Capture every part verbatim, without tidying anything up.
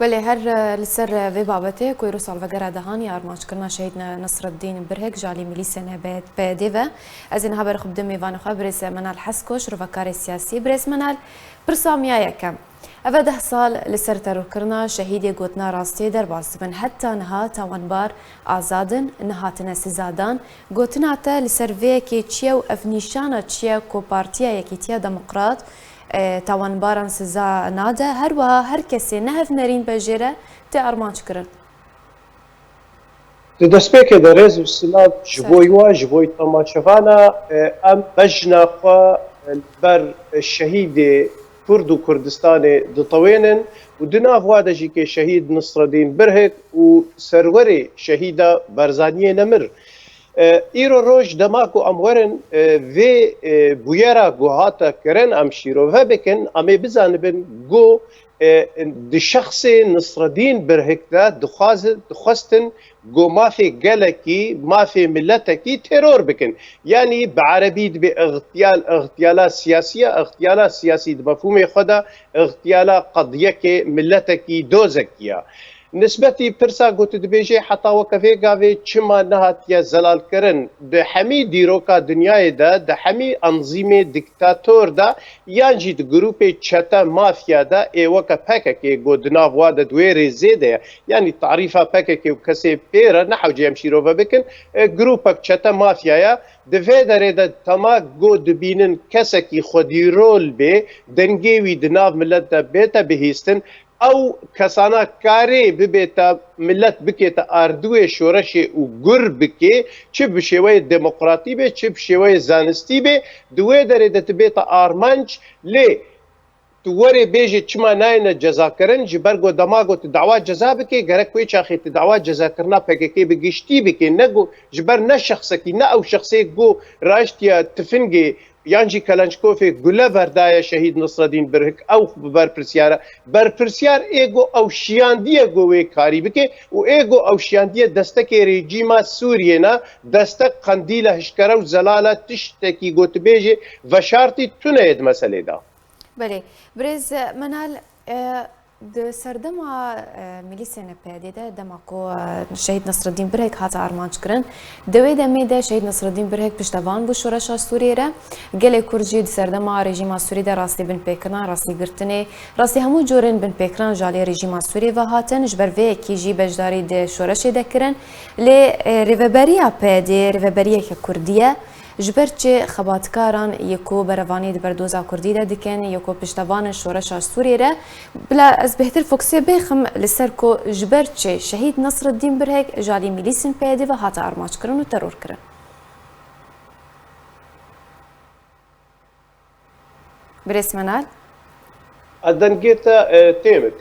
Belê, her, e, li ser, e, vê babetê ku îro salvegera dehan ya armanckirina şehîd Ne-, Nesreddîn Birhik ji alî milîsên P Y D ve. Ez ê niha berê xwe bidim mêvanê xwe, birêz Menal Heskoş, rovekarê siyasî. Birêz Menal, pirsa min ya yekem. Ev e deh sal li ser terorkirina şehîdê gotina rastiyê derbas dibin. Heta niha tawanbar azad in, nehatine sizadan. Gotina te li ser vê yekê çi ye û ev nîşana çi ye ku Partiya Yekîtiya Demokrat, e, tawanbaran siza nade? Her wiha her kesê ne hevnerîn bejêre tê armanc kirin. Di destpêkê de rêz û silav ji Ser. bo we, ji bo temaşevana, e, em bejna xwe, e, li ber şehîdê Kurd û Kurdistanê ditewênin û di nav wa de jî ke şehîd Nisredîn Birhik û serwerê şehîda Barzaniyê Nemir. E, îro roj dema ku em werin, e, vê, e, bûyera ku hate kirin em şîrove bikin, em ê bizanibin ku, e, di şexsê Nisredîn Birhik de dixwazi-, dixwestin ku mafê gelekî, mafê miletekî teror bikin. Yanî bi erebî dibê îxtiyal, îxtiyala siyasî ye, îxtiyala siyasî di mefhûmê xwe de îxtiyala qediyekê, miletekî, dozekî ye. Nisbetî pirsa ku tu dibêjê heta weke vê gavê çima nehatiye zelalkirin, di hemî dîroka dinyayê de, di hemî enzîmê diktator de, yan jî di grûpê çete mafya de ê weke P K K ku di nav wa de di wê rêzê de ye. Yanî tarîfa P K K û kesê pê re ne hewce em şîrove bikin, e, grûpek çete mafya ye. Di vê derê de dema ku dibînin kesekî xwedîrol bê, dengê wî di nav milet de bête bihîstin, ew kesana karê bibête milet bikête ardûyê şoreşê û gur bikê, çi bi şêweyê demokratî bê, çi bi şêweyê zanistî bê, di wê derê de dibête armanc, lê tu werê bêjê çima nayêne cezakirin, ji ber ku dema ku tu dawa ceza bikê, gerek wê çaxê tu dawa cezakirina P K K bi giştî bikê, ne ku ji ber ne şexsekî, ne ew şexsê ku raştiye tifingê yan jî Kelençkofê gule verdaye şehîd Nisredîn Birhik, ew berpirsiyar e. Berpirsiyar ê ku ew şiyandiye ku wê karî bike û ê ku ew şiyandiye destekê rejîma Sûriyê ne, destek qendîle hişkere û zelale tiştekî ku tu bêjê veşartî tune ye di meselê de. Belê. Birêz Menal, e, di serdema, e, milîsên P Y D de, dema ku, e, şehîd Nesreddîn Birhek hate armanc kirin, di wê demê de şehîd Nesreddîn Birhek piştevan bû şoreşa Sûriyê re. Gelê Kurd jî di serdema rejîma Sûrî de rastî binpêkirin, rastî girtinê, rastî hemû corên binpêkirin ji alî rejîma Sûriyê ve hatin. Ji ber vê yekî jî beşdarî di şoreşê de kirin. Lê, e, rêveberiya P Y D rêveberiyeke Kurdî ye. Ji ber çi xebatkaran yê ku berevanî di ber doza Kurdî de dikin, yê ku piştevan in şoreşa Sûriyê re, bila ez bêhtir fokusê bêxim li ser ku ji ber çi şehîd Nesreddîn Birhek ji alî milîsên P Y D ve hate armanc kirin û teror kirin. Birêz Menal. A dengê te, e, tê min.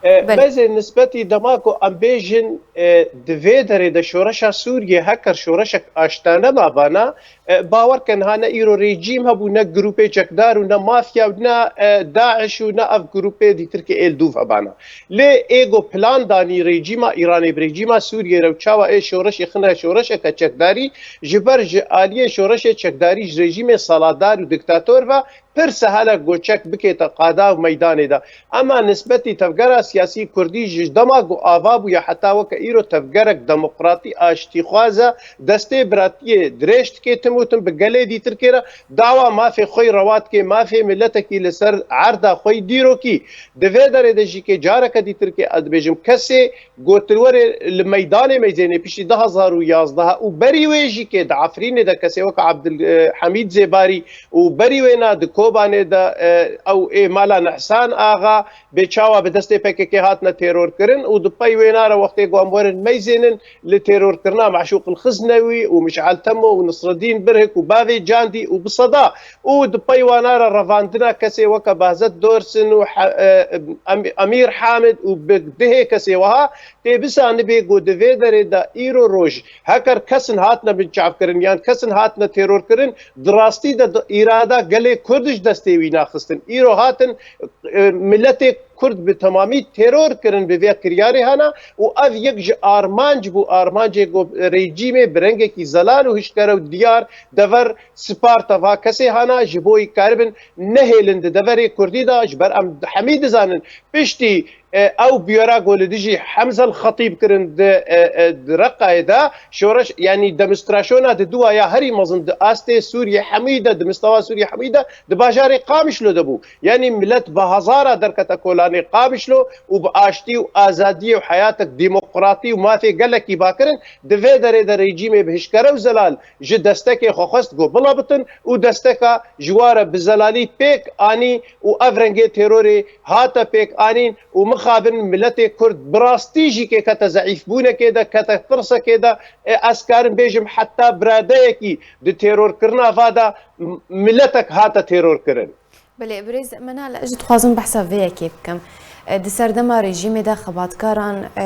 E, Belê. Bezê nisbetî dema ku em bêjin, e, di vê derê de şoreşa Sûriyê heker şoreşek aştane mabana, e, bawer ke niha ne îro rejîm hebû, ne grûpê çekdar û ne mafya û ne, e, DAIŞ û ne ev grûpê dîtir ke ê li dûv hebana. Lê ê ku plan danî rejîma Îranê bi rejîma Sûriyê re û çawa ê şoreşê xine şoreşeke çekdarî, ji ber ji aliyê şoreşê çekdarî ji rejîmê saladar û diktator ve pir sehel e ku çek bikête qada û meydanê de. Ema nisbetî tevgera siyasî kurdî ji dema ku ava bûye heta weke îro tevgerek demokratî aştîxwaz e, destê biratiyê dirêj dike tim û tim bi gelê dîtirkê re, dawa mafê xwe yî rewa dike, mafê miletekî li ser erda xwe yî dîrokî. Di vê derê de jî ke careke dîtirkê ez dibêjim, kesê gotirwerê li meydanê meyzênê piştî du hezar û yazdeh û berî wê jî ke di Efrînê de kesê weke Abdulhemîd Zêbarî û berî wêna di Kobanê de, e, ew ê mala Nihsan Axa bê çawa bi destê P K K hatine teror kirin û di pey wêna re wextê ku em werin meyzênin li terorkirina Meşûq El Xiznewî û Mişal Temo û Nisredîn Birhik û bavê Candî û bi seda û di pey wana re revandina kesê weke Behzet Dorsin û he-, e, Em-, Emîr Hamid û bi dihê kesê wiha tê bisanibê ku di vê derê de îro roj heker kesin hatine binçavkirin yan kesin hatine terorkirin, di rastî de di îrada gelê Kurd ji destê wî naxistin. Îro hatin, e, miletê Kurd bi temamî teror kirin bi vê kiryarê hana û ev yek ji armanc bû, armancê ku rejîmê bi rengekî zelal û hişkere û diyar dever sparta va kesê hana ji bo yî karibin nehêlin di deverê Kurdî de, ji ber em hemî dizanin piştî e, ew biyara ku li dijî Hemzel Xetîb kirin di, e, e, di Reqayê de, şoreş, yanî demonstrasyona di duwa ya herî mezin di astê Sûriyê hemûyî de, di mistewa Sûriyê hemûyî de, di bajarê Qamişlo de bû. Yanî milet bi hezara derkete kolanê Qamişlo û bi aştî û azadiyê û heyatek demokratî û mafê gelekî ba kirin. Di vê derê de rejîmê bi hişkere û zelal ji destekê xwe xwest ku bila bitin û desteka ji wa re bi zelalî pêk anî û ev rengê terorê hate pêk anîn û mixabin miletê Kurd bi rastî jî kê kete zeîfbûnekê de, kete tirsekê de, e, ez karim bêjim heta biradeyekî di terorkirina va de m-, miletek hate terorkirin. Belê, birêz Menal, ez jî dixwazim behsa vê yekê bikim. E, di serdema rejîmê de xebatkaran, e,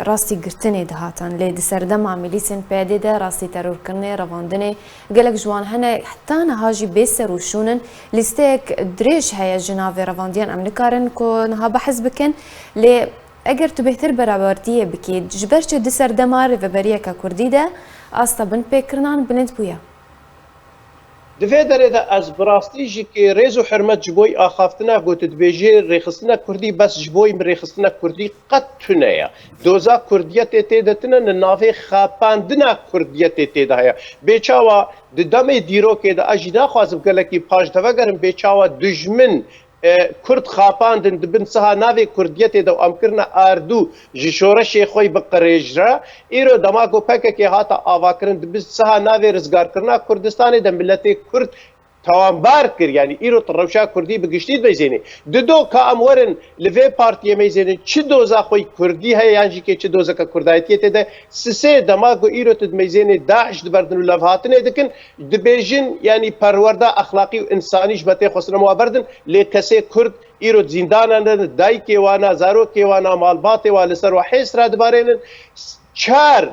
rastî girtinê dihatin, lê di serdema milîsên P Y D de rastî terorkirinê, revandinê, gelek ji wan hene heta niha jî bê ser û şûn in. Lîsteyek dirêj heye ji navê revandiyan em nikarin ku niha behs bikin. Lê eger tu bêhtir berawertiyê bikî, ji ber çi di serdema rêveberiyeke Kurdî de asta binpêkirinan bilind bûye? Di vê derê de ez bi rastî jî kê rêz û hurmet ji bo axaftina ku tu dibêjî rêxistina Kurdî, bes ji bo min rêxistina Kurdî qet tune ye. Doza Kurdiyetê tê de tune, li navê xapandina Kurdiyetê tê de heye. Bê çawa di demê dîrokê de ez jî naxwazim gelekî paş de vegerim, bê çawa dijmin, e, Kurd xapandin di bin siha navê Kurdiyetê de û em kirine ardû ji şoreşê xwe bi qirêj re. Îro dema ku P K K hate avakirin di bin siha navê rizgarkirina Kurdistanê de miletê Kurd tawanbar kir. Yanî îro tu rewşa Kurdî bi giştî dimeyzênî. Dido ka em werin li vê partiyê meyzênin çi doza xwe Kurdî heye yan jî kê çi dozeke Kurdayetiyê tê de. Sisê dema ku îro tu dimeyzênê DAIŞ diberdin û levhatinê dikin, dibêjin, yanî perwerda exlaqî û însanî ji me tê xwestin em wa berdin, lê kesê Kurd îro di zîndanan de, dayikê wan a, zarokê wan a, malbatê wan li ser wa hês radibarênin. Çar,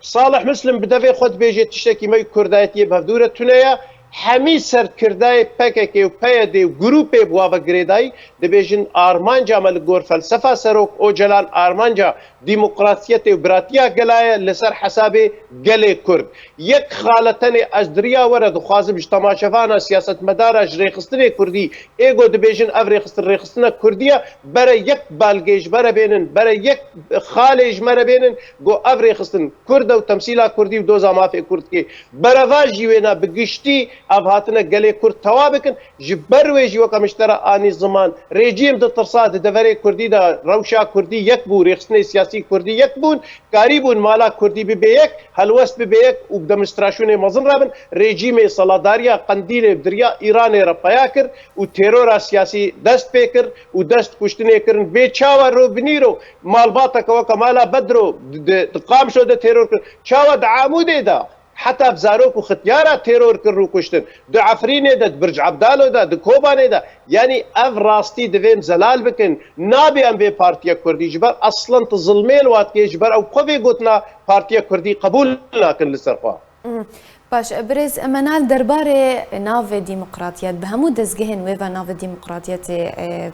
Salih Muslim bi devê xwe dibêje tiştekî me Kurdayetiyê bi hevdû re tune ye. Hemî serkirdayê P K K û P Y D û grûpê bi wa ve girêdayî dibêjin armanca me li gor felsefa Serok Ocalan armanca demokrasiyetê û biratiya gela ye li ser hesabê gelê Kurd. Yek xale tenê ez di riya we re dixwazim ji temaşevana, siyasetmedara, ji rêxistinê Kurdî, ê ku dibêjin ev rêxistin rêxistina Kurdî ye, bere yek balgê ji me re bênin, bere yek xalê ji me re bênin, ku ev rêxistin Kurd e û temsîla Kurdî û doza mafê Kurd dike. Berevajî wêna bi giştî ev hatine gelê Kurd tewa bikin. Ji ber wê jî weke min ji te re anî ziman, rejîm ditirsa di deverê Kurdî de rewşa Kurdî yek bû, rêxistinê siyasî Kurdî yek bûn, karîbûn mala Kurdî bibe yek, helwest bibe yek û bi demonstrasyonê mezin re bin. Rejîmê seladariya Qendîlê bi diriya Îranê re peya kir û terora siyasî dest pê kir û dest kuştinê kirin. Bê çawa ro binîro malbateke weke mala Bedro di, di, di Qamişlo de teror kir. Çawa di Amûdê de heta bi zarok û xityara teror kirin û kuştin. Di Efrînê de, di Birc Ebdalo de, di Kobanê de. Yanî ev rastî divê em zelal bikin. Nabê em vê partiya Kurdî ji ber eslen tu zilmê li wa dikê, ji ber ew xwe vê gotina partiya Kurdî qebûl nakin li ser xwe. Mhm. Baş, birêz Menal, derbarê navê demokratiyet, bi hemû dezgehên wê ve navê demokratiyetê, e,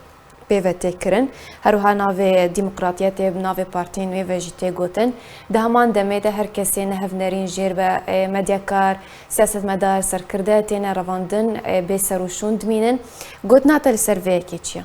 pê ve tê kirin. Her wiha navê demokratiyetê bi navê partiyên wê ve jî tê gotin. Di heman demê de her kesê ne hevnerîn jêr be, e, medyakar, siyasetmedar, serkirde têne revandin, e, bê ser û şûn dimînin. Gotina te li ser vê yekê çi ye?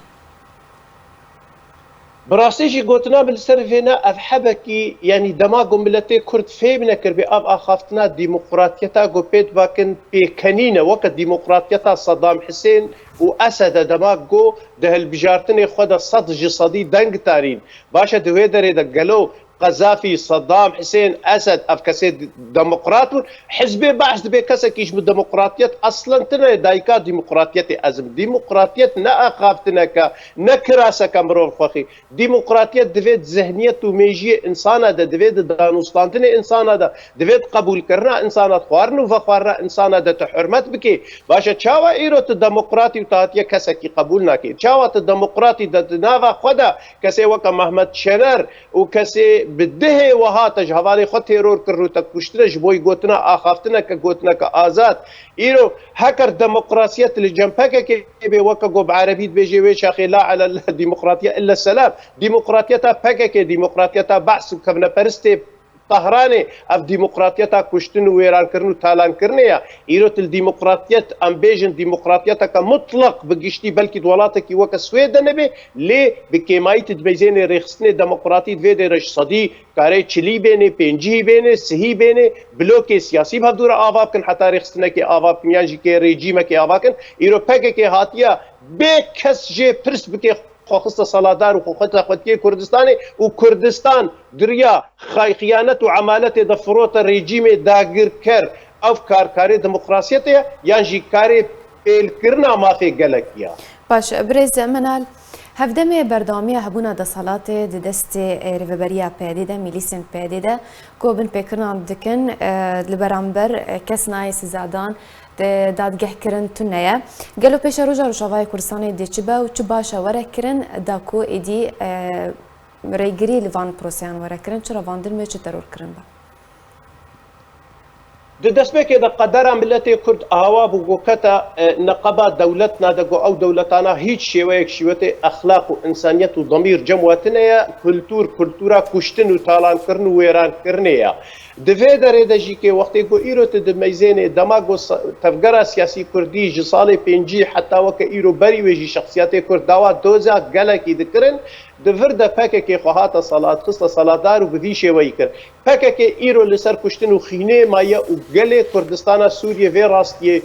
Bi rastî jî gotina min li ser vê ne, ev hebekî, yanî dema ku miletê Kurd fêm nekiribê ev axaftina demokratiyeta ku pê dibakin pêkenîn e, weke demokratiyeta Sedam Hisên û Esed e, dema ku di hilbijartinê xwe de sed ji sedî deng tarîn. Baş e, di wê derê de gelo Qezafî, Sedam Hisên, Esed, ev kesê d-, demokrat bûn. Hizbê Baş dibê kesekî ji bo demokratiyet eslen tune ye, dayika demokratiyetê ez im. Demokratiyet ne axaftineke, ne kiraseke mirov xwexî. Demokratiyet divê di zihniyet û mêjiyê insana de, divê di danûstandinê insana de, divê di qebûlkirina insana, di xwarin û vexwarina insana de tu hurmet bikê. Baş e, çawa îro tu demokratî û tu hatiye kesekî qebûl nakê? Çawa tu demokratî de di nava xwe de kesê weke Mehmet Şener û kesê bi dihê wiha te ji hevalê xwe teror kir û te kuştine ji bo gotina axaftineke, gotineke azad. Îro heker demokrasiyet li cem P K K bê, weke ku bi erebî dibêjê wê şaxê la ele demokratiye ille selam. Demokratiyeta P K K, demokratiyeta Baas û kevneperistê Tehranê ev demokratiyeta kuştin û wêrankirin û talankirinê ye. Îro tu li demokratiyet, em bêjin demokratiyeteke mutlaq bi giştî belkî di welatekî weke Swêd de nebe, lê bi kêmayî tu dimeyzênê rêxistinê demokratî di vê dê re ji sedî karê çilî bênê, pêncî bênê, sihî bênê, blokê siyasî bi hevdû re ava bikin, heta rêxistinekê ava bikin, yan jî kê rejîmekê ava bikin. Îro P K K hatiye bê kes jê pirs bike, xwe xiste seladar û xwe xiste xwediyê Kurdistanê û Kurdistan diriya xay-, xiyanet û emaletê de firote rejîmê dagirker. Ev kar karê demokrasiyetê ye yan jî karê pêlkirina mafê gelekî ye? Baş, birêz Menal, hevdemê berdewamiya hebûna deselatê di destê, e, rêveberiya P Y D'ê de, mîlîsên P Y D'ê de ku binpêkirinan dikin, e, li beramber, e, kes nayê sizadan di dadgehkirin tune ye. Gelo pêşeroja Rojavayê Kurdistanê dê çi be û çi baş e were kirin, da ku êdî, e, rêgirî li van proseyan were kirin, çi revandin be, çi teror kirin be? Di destpêkê de qedera miletê Kurd awa bû ku kete, e, neqeba dewletna de, ku ew dewletana hîç şêweyek şîwetê exlaq û însaniyet û demîr cem we tune ye, kultûr, kultûra kuştin û talankirin û wêrankirinê ye. Di vê derê de jî kê wextê ku îro tu dimeyzênê dema ku se-, tevgera siyasî kurdî ji salê pêncî heta weke îro berî wê jî şexsiyetê Kurd dawa doza gelekî dikirin, di vir de P K K xwe hate selat, xiste seladar û bi vî şêweyî kir. P K K îro li ser kuştin û xînê maye û gelê Kurdistana Sûriyê vê rastiyê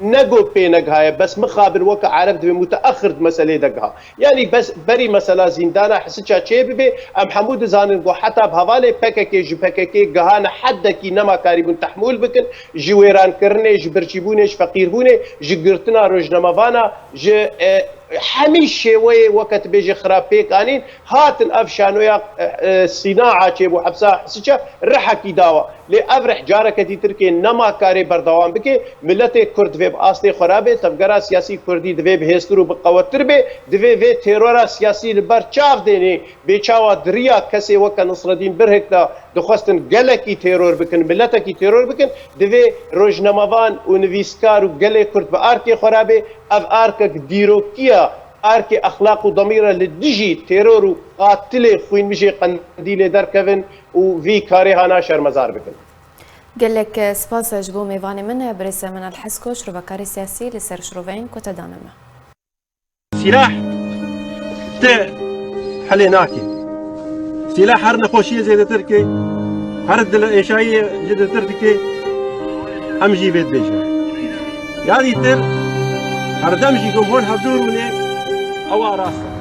ne got pê negihaye, bes mixabin weke Ereb divê mutexir di meselê de giha. Yanî bes berî mesela zîndana Hisiça çê bibe, em hemû dizanin ku heta bi hevalê P K K ji P K K gihane heddekî nema karîbûn tehmûl bikin, ji wêrankirinê, ji birçîbûnê, ji feqîrbûnê, ji girtina rojnamevana, ji, e, hemî şêweyê weke tu bêjî xirab pêk anîn, hatin ev şanoya, e, e, Sînaa çêbû, hepsa Hisiça rihekî dawa. Lê ev rih careke dîtirkê nema karê berdewam bike. Miletê Kurd divê bi astê xwe re be, tevgera siyasî Kurdî divê bi hêztir û bi qewettir be, divê vê terora siyasî li ber çav dênê, bê çawa diriya kesê weke Nisredîn Birhik de dixwestin gelekî teror bikin, miletekî teror bikin, divê rojnamevan û nivîskar û gelê Kurd bi arkê xwe re be. Ev arkek dîrokî ye, arkê exlaq û demîr e, li dijî teror û qatilê xwînmijê Qendîlê derkevin û vî karê hana şermezar bikin. Gelek spas ji bo mêvanê min, birêz Menal Heskoç, şirovekarê siyasî li ser şiroveyên ku te dane me. Sîlah te helê nake. Sîlah her nexweşiyê zêdetir ke, her dil êşayiyê zêdetir dike, em jî vê dibêjin. Ya dîtir, herdem jî ku hol hevdû rûnê, ewa rast e.